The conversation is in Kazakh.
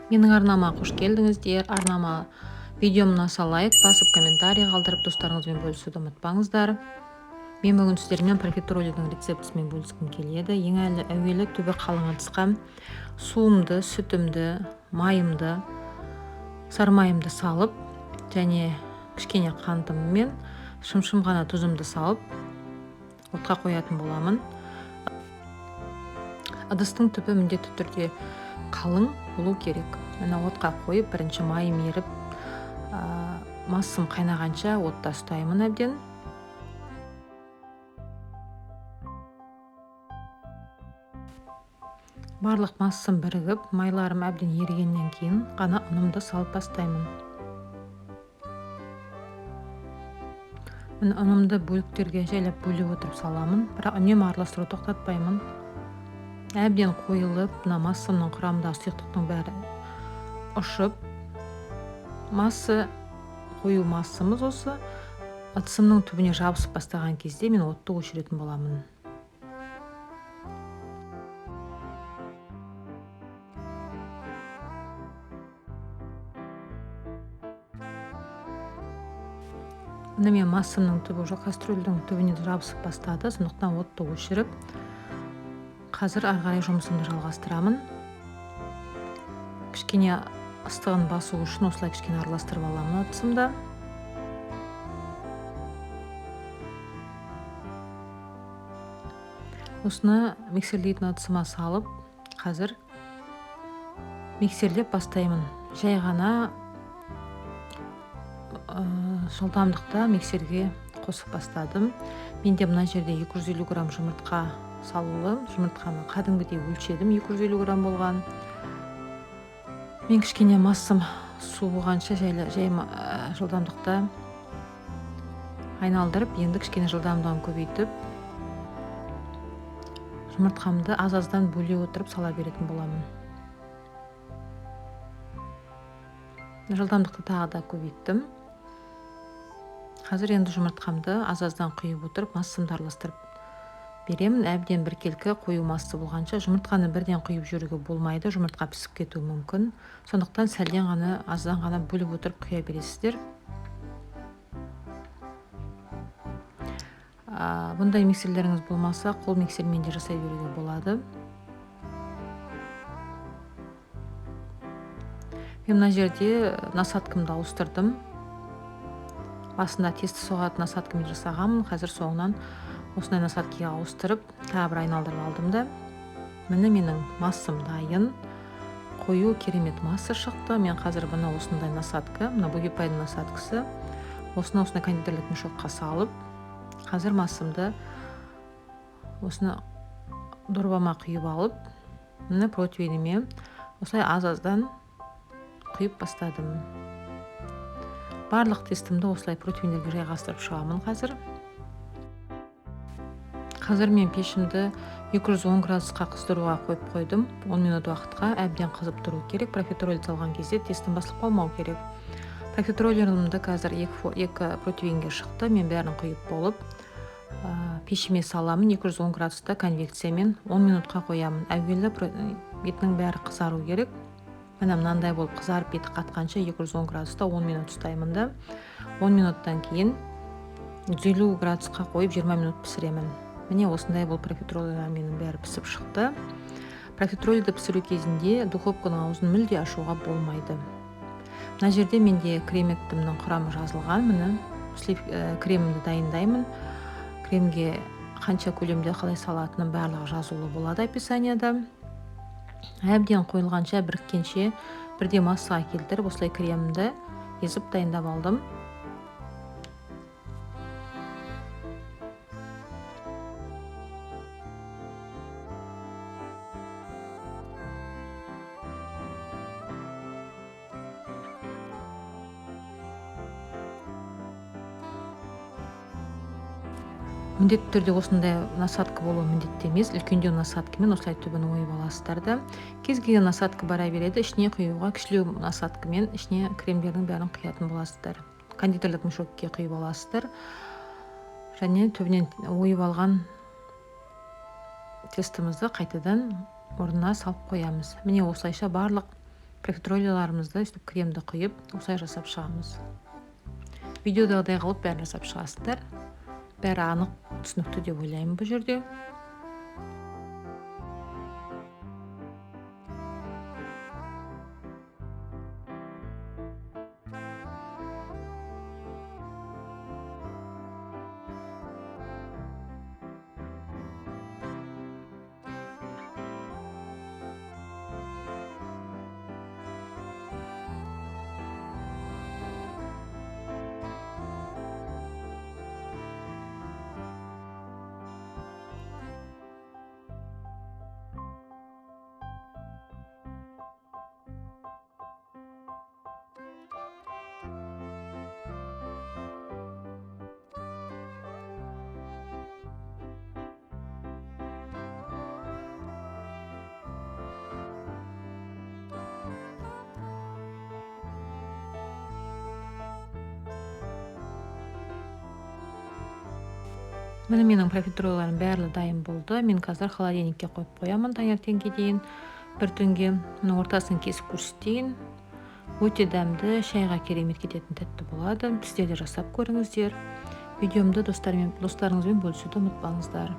Менің арнама қош келдіңіздер. Арнама видеом ұнаса, лайк басып, комментарий қалдырып, достарыңызбен бөлісуді ұмытпаңыздар. Мен бүгін сіздермен профитролидің рецептісімен бөліскім келеді. Ең әуелі түбі қалың ыдысқа суымды, сүтімді, майымды, сары майымды салып және кішкене қантым мен шымшым ғана тұзымды салып, отқа қоятын боламын. Ыдыстың түбі міндетті түрде қалың болу керек. Міне, отқа қойып, бірінші майым еріп, массам қайнағанша отта ұстаймын әбден. Барлық массам бірігіп, майларым әбден ерігеннен кейін ғана ұнымды салып бастаймын. Міне, ұнымды бөліктерге жайлап бөліп отырып саламын, бірақ үнемі араластыруды тоқтатпаймын. Әбден қойылып, мына массамның құрамындағы сұйықтықтың бәрі ұшып, масса, қою массамыз осы ыдысымның түбіне жабысып бастаған кезде мен отты өшіретін боламын. Міне, мен массамның түбі уже кастрюльдің түбіне жабысып бастады, сондықтан отты өшіріп, қазір ары қарай жұмысымды жалғастырамын. Кішкене ыстығын басу үшін осылай кішкене араластырып аламын ыдысымды. Осыны миксерлейтін ыдысыма салып, қазір миксерлеп бастаймын. Жай ғана жылдамдықта миксерге қосып бастадым. Менде мына жерде 250 грамм жұмыртқа салулы. Жұмыртқаны кәдімгідей өлшедім, 250 грамм болған. Мен кішкене массам суығанша жай жылдамдықта айналдырып, енді кішкене жылдамдығын көбейтіп, жұмыртқамды аз-аздан бөле отырып сала беретін боламын. Жылдамдықты тағы да көбейттім. Қазір енді жұмыртқамды аз-аздан құйып отырып, массамды араластырып беремін. Әбден біркелкі қою масса болғанша. Жұмыртқаны бірден құйып жіберуге болмайды, жұмыртқа пісіп кетуі мүмкін. Сондықтан сәлден ғана, аздан ғана бөліп отырып құя бересіздер. Бұндай миксерлеріңіз болмаса, қол миксермен де жасай беруге болады. Мен мына жерде насадкамды ауыстырдым. Басында тесті соғатын насадкамен жасағанмын, қазір соңынан осындай насадкаға ауыстырып, тағы бір айналдырып алдым да. Міне, менің массам дайын. Қою керемет масса шықты. Мен қазір бұны осындай насадка, мына Бөбекбайдың насадкасы, осыны осындай кондитерлік мешокқа салып, қазір массамды осыны дорбама құйып алып, міне, противеніме осылай аз-аздан құйып бастадым. Барлық тестімді осылай противендерге жайғастырып шығамын қазір. Қазір мен пешімді 210 градусқа қыздыруға қойып қойдым. 10 минут уақытқа әбден қызып тұру керек. Профитроль салған кезде тестім басылып қалмау керек. Профитролерімді қазір екі противенге шықты. Мен бәрін құйып болып, пешіме саламын. 210 градуста конвекциямен 10 минутқа қоямын. Әуелі бетінің бәрі қызару керек. Міне, мынандай болып қызарып, беті қатқанша 210 градуста 10 минут ұстаймын да, 10 минуттан кейін 150 градусқа қойып, 20 минут пісіремін. Міне, осындай болып профитроль менің бәрі пісіп шықты. Профитрольді пісіру кезінде духовканың аузын мүлде ашуға болмайды. Мына жерде менде креметтімнің құрамы жазылған. Міне, кремімді дайындаймын. Кремге қанша көлемде қалай салатыным барлығы жазулы болады описанияда. Әбден қойылғанша, біріккенше, бірде массаға келтіріп, осылай кремімді езіп дайындап алдым. Міндетті түрде осындай насадка болуы міндетті емес. Үлкендеу насадкамен осылай түбін ойып аласыздар да, кез келген насадка бара береді. Ішіне құюға кішілеу насадкамен ішіне кремдердің бәрін құятын боласыздар. Кондитерлік мешокке құйып аласыздар және түбінен ойып алған тестімізді қайтадан орнына салып қоямыз. Міне, осылайша барлық Профитролларымызды өйстіп кремді құйып, осылай жасап шығамыз. Видеодағыдай қылып бәрін жасап шығасыздар. Бәрі анық, түсінікті деп ойлаймын бұл жерде. Міне, менің профитролларым барлығы дайын болды. Мен қазір холодильникке қойып қоямын таңертеңге дейін, бір түнге. Міне, ортасын кесіп көрсетейін. Өте дәмді, шайға керемет кететін тәтті болады. Сіздер де жасап көріңіздер. Видеомды достарыңызбен бөлісуді ұмытпаңыздар.